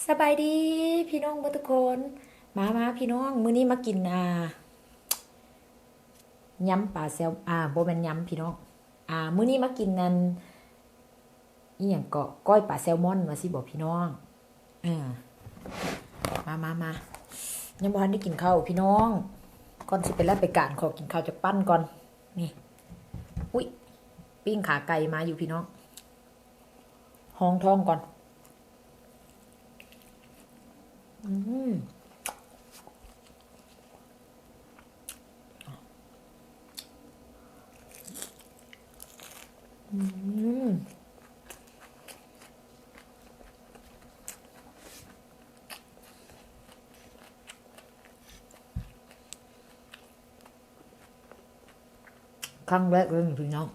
ສະບາຍດີພີ່ນ້ອງເບິດທຸກຄົນ. ມາ ມາພີ່ນ້ອງ, ມື້ນີ້ມາກິນ ອ່າ ຍຳປາແຊວ ອ່າ ບໍ່ແມ່ນຍຳພີ່ນ້ອງ, ອ່າ ມື້ນີ້ມາກິນອັນ ອີ່ຫຍັງເກາະ ກ້ອຍປາແຊວມອນວ່າຊີ້ບໍພີ່ນ້ອງ. ເອີ ມາ ມາ ມາ, ຍັງບໍ່ທັນໄດ້ກິນເຂົ້າພີ່ນ້ອງ. ກ່ອນຊິໄປລາໄປການ ຂໍກິນເຂົ້າຈັກປັ້ນກ່ອນ. ນີ້ ອຸ້ຍ ປີ້ງຂາໄກ່ມາຢູ່ພີ່ນ້ອງ. ຮອງທ້ອງກ່ອນ. ອືມ ອືມ. ຄັ້ງແລກເລີຍພີ່ນ້ອງ.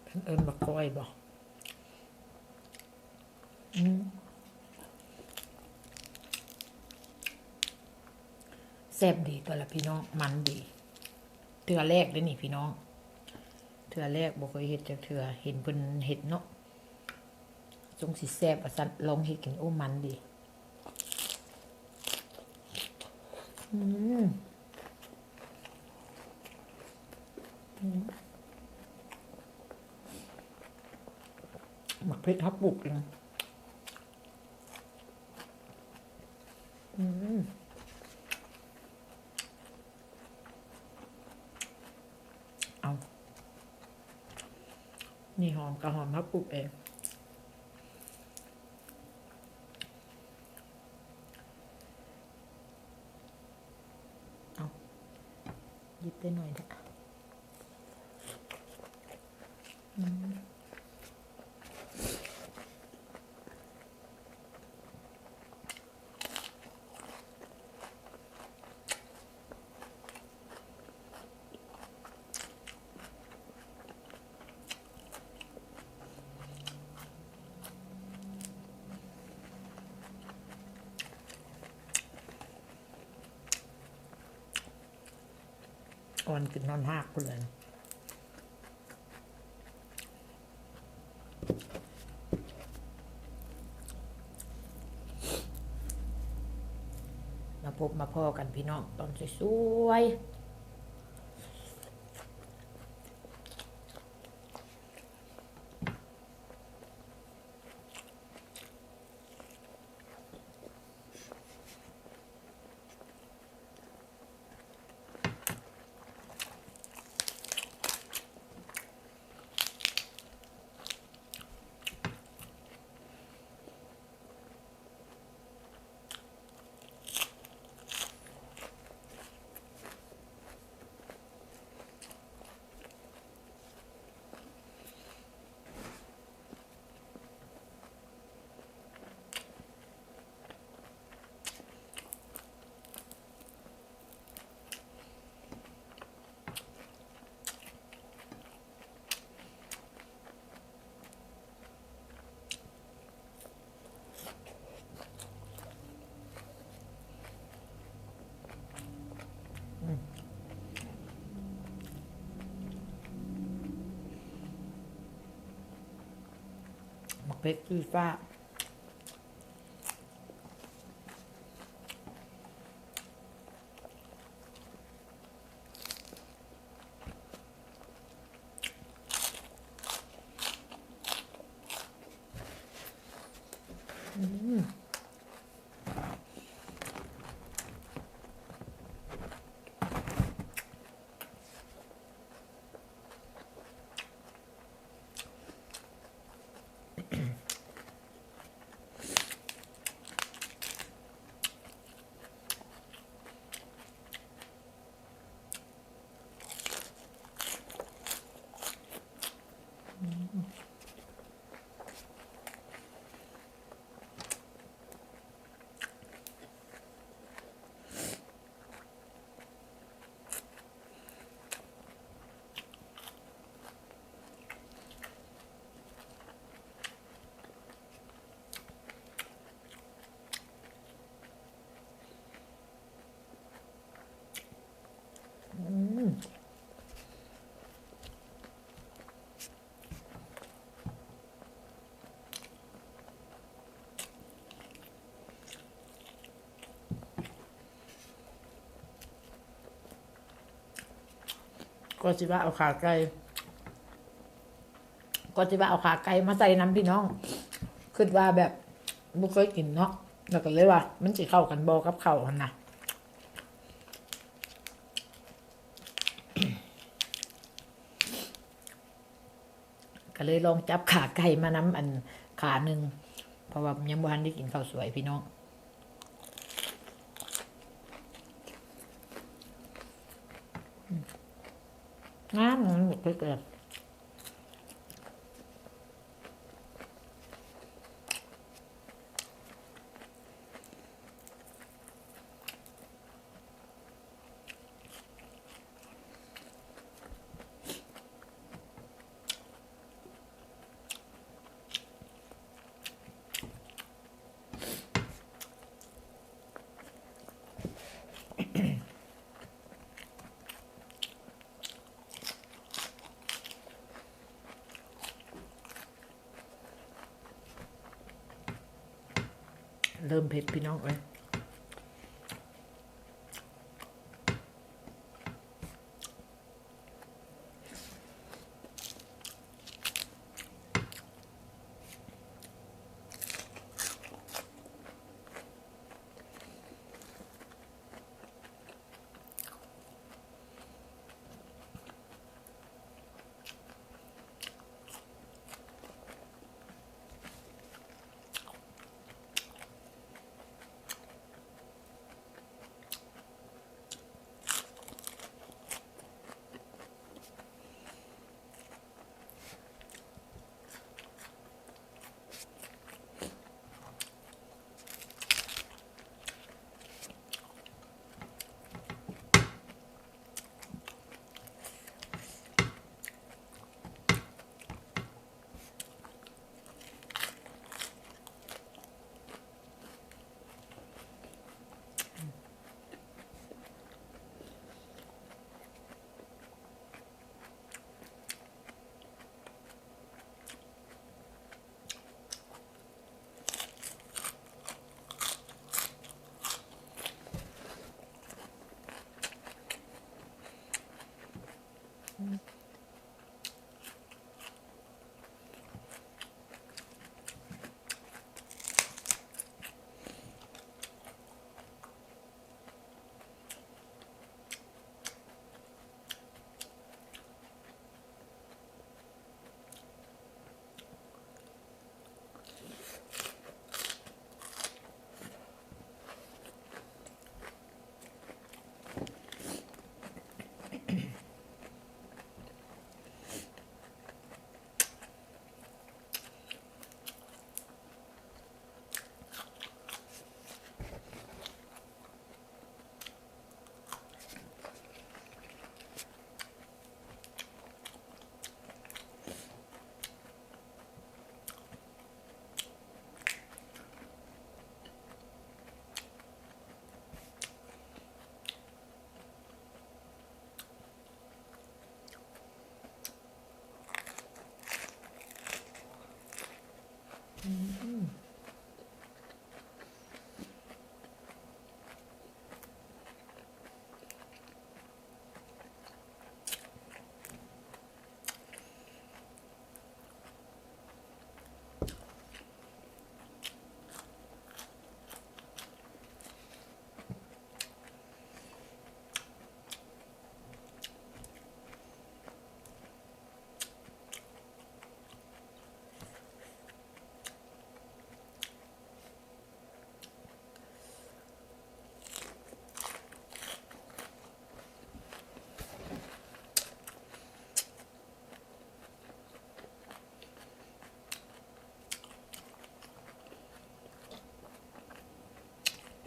ເພິ່ນເອີ້ນວ່າກ້ອຍບໍ? ອືມ ແຊບດີຕົວະລະພີ່ນ້ອງ, ມັນດີ. ເທື່ອແລກເດ້ນີ້ພີ່ນ້ອງ, ເທື່ອແລກ ບໍ່ເຄີຍເຮັດຈັກເທື່ອ, ເຫັນເພິ່ນເຮັດເນາະ. ສົງຊິແຊບວ່າຊັ້ນ, ລອງເຮັດກິນ. ໂອ້ ມັນດີ. ອືມ ອືມ ໝາກເຜັດເຮົາປູກເອງ. ອືມ ເອົາ ນີ້ຫອມກະຫອມເຮົາປູກເອງ. ເອົາ ຫຍິບໄດ້ໜ້ອຍແທ້. ອືມ ອ່ອນຂຶ້ນຮອດຮາກພຸ້ນແຫຼະ. ມາພົບມາພໍ້ກັນພີ່ນ້ອງ ຕອນສວຍໆ. ໝາກເຜັດຄືຟ້າ. ອືມ. ກໍຊິວ່າເອົາຂາໄກ່ ກໍຊິວ່າເອົາຂາໄກ່ມາໃສ່ນຳພີ່ນ້ອງ ຄິດວ່າແບບບໍ່ເຄີຍກິນເນາະ ແລ້ວກໍເລີຍວ່າມັນຊິເຂົ້າກັນບໍ່ກັບເຂົ້າຫັ້ນນະ. ກໍເລີຍລອງຈັບຂາໄກ່ມານຳອັນຂາໜຶ່ງ ເພາະວ່າຍັງບໍ່ທັນໄດ້ກິນເຂົ້າສວຍພີ່ນ້ອງ. ງາມ ມັນບໍ່ຄືກັນ. ເລີ່ມເຜັດພີ່ນ້ອງເອີຍ.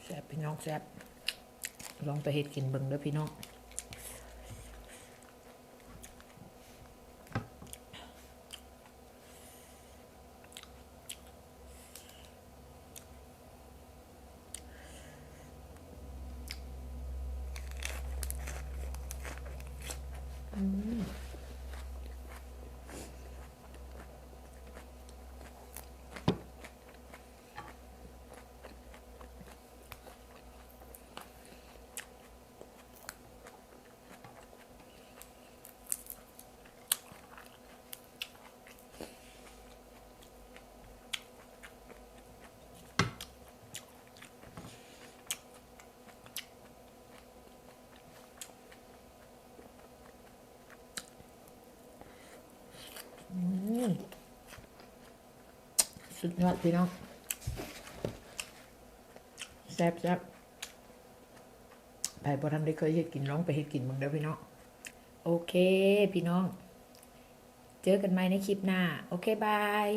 ແຊບພີ່ນ້ອງ ແຊບ. ລອງໄປເຮັດກິນເບິ່ງເດີພີ່ນ້ອງ. ອືມ. ສຸດຍອດພີ່ນ້ອງ ແຊບໆ ໃຜບໍ່ທັນໄດ້ເຄີຍເຮັດກິນ ລອງໄປເຮັດກິນເບິ່ງເດີພີ່ນ້ອງ. ໂອເຄພີ່ນ້ອງ ເຈີກັນໃໝ່ໃນຄລິບໜ້າ. ໂອເຄ ບາຍ.